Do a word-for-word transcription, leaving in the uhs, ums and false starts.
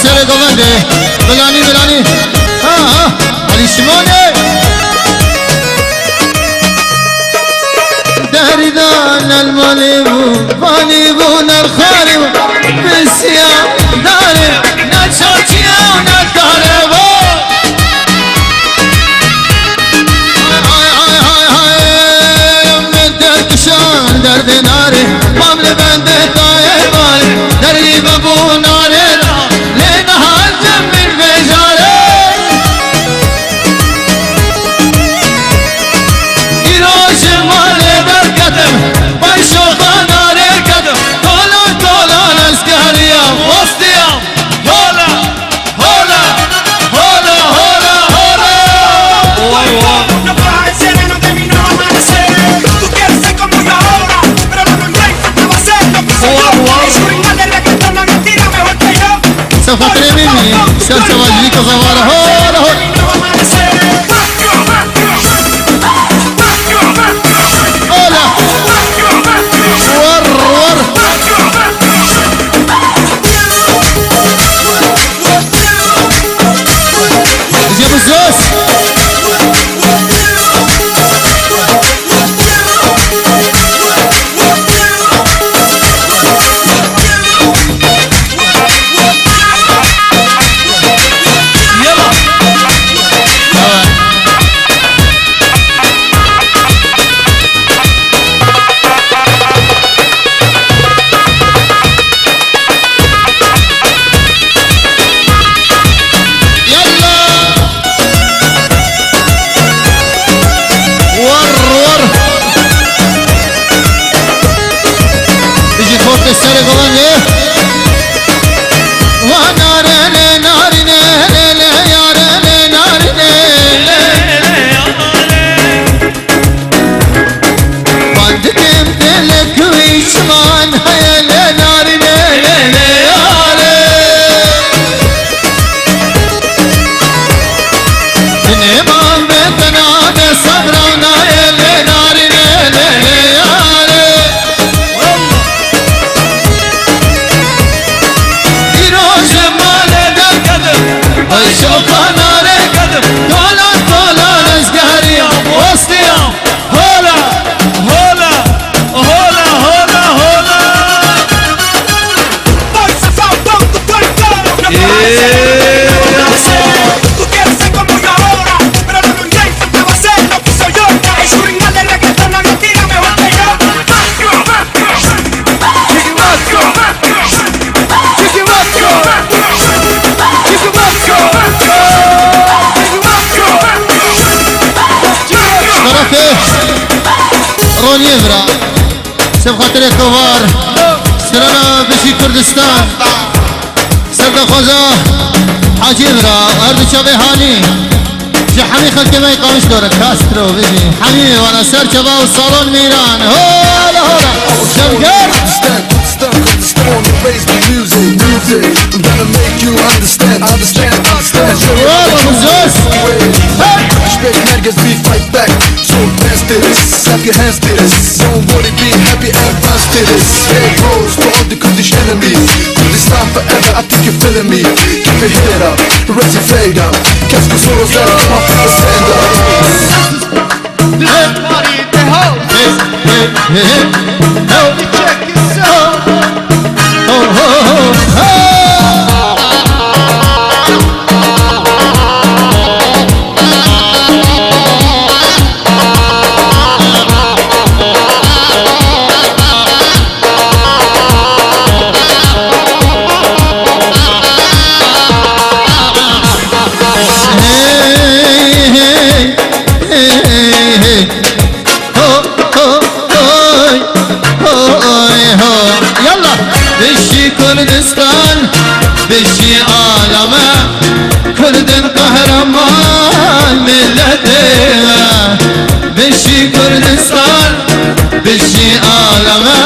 Serê govendê. Bilanî, bilanî. Ha, ha. Elî Şimonê. Derî da nelmalê bû, vanî bû, nerxarî bû. Pisiya darê, ne çaçiya, ne darê bû. Ay, ay, ay, ay, ay, min derdişan derdê narê, mam li bendê dayê barê, derî me bû narê da, lê niha min vê carê. Îro ji malê derketim, bay şopa narê ketim, dolan dolan ez geriyam, westiyam, hola. Hola, hola, hola, hola. Wow, wow. No puedo parecer, no termino de amanecer. Tú quieres ser como yo ahora, pero no lo intentes, no va a ser lo que soy yo. Wow, wow. Eres un animal de reggaetón, no, mentira, mejor que yo. Ser xatirê min, ser çavajî kazavara. Hola, hola. Hola. War, war. Jê bi zos. Yalla! War, war! Bijî xortê serê govendê. Wa narine, narine, lê, lê, yarine, narine, lê, lê, yarine. Van dikim dilek wî çiman heye lê narîne lê lê yare. Binê man be tena de sebra naye lê narîne lê lê yare. Îro ji malê derketim, ay şoka nare ketim, dolan dolan ez geriyam, westiyam. Hola, hola, hola, hola, hola. Tú quieres ser como yo ahora, pero no lo intentes, te va a hacer lo que hizo yo. Es un animal de reggaetón, no, mentira, mejor que yo. Şerefê Roniyê vira. Ser xatirê kovar. Serana bijî Kurdistan. Serdaxwaza Hacî vira. Erdi çavê hanî. Ji hemî xelkê me Qamişlo re Castro bijî. Hemî wana ser çava û salon Mîran. Hola, hola. Şevger. Kurdistan, Kurdistan, Kurdistan, raise the music, music. I'm gonna make you understand, understand, understand. Bravo, Muzos. Hey. Push back, niggas, we fight back. So dance to this, clap your hands to this. Don't worry, be happy and dance to this. Hey, bros, to all the Kurdish enemies. Kurdistan forever, I think you're feeling me. Keep it heated up, raise your flag up. Kes ku zor zer, come on, people stand up. Everybody in the house. Hey, hey, hey, hey. Ho. Let me check yourself. Ho, ho, ho, ho. Ho, ho, hoy, hoy, ho. Yalla. Bijî Kurdistan, bijî aleme, Kurdin qehreman miletê me. Bijî Kurdistan, bijî aleme,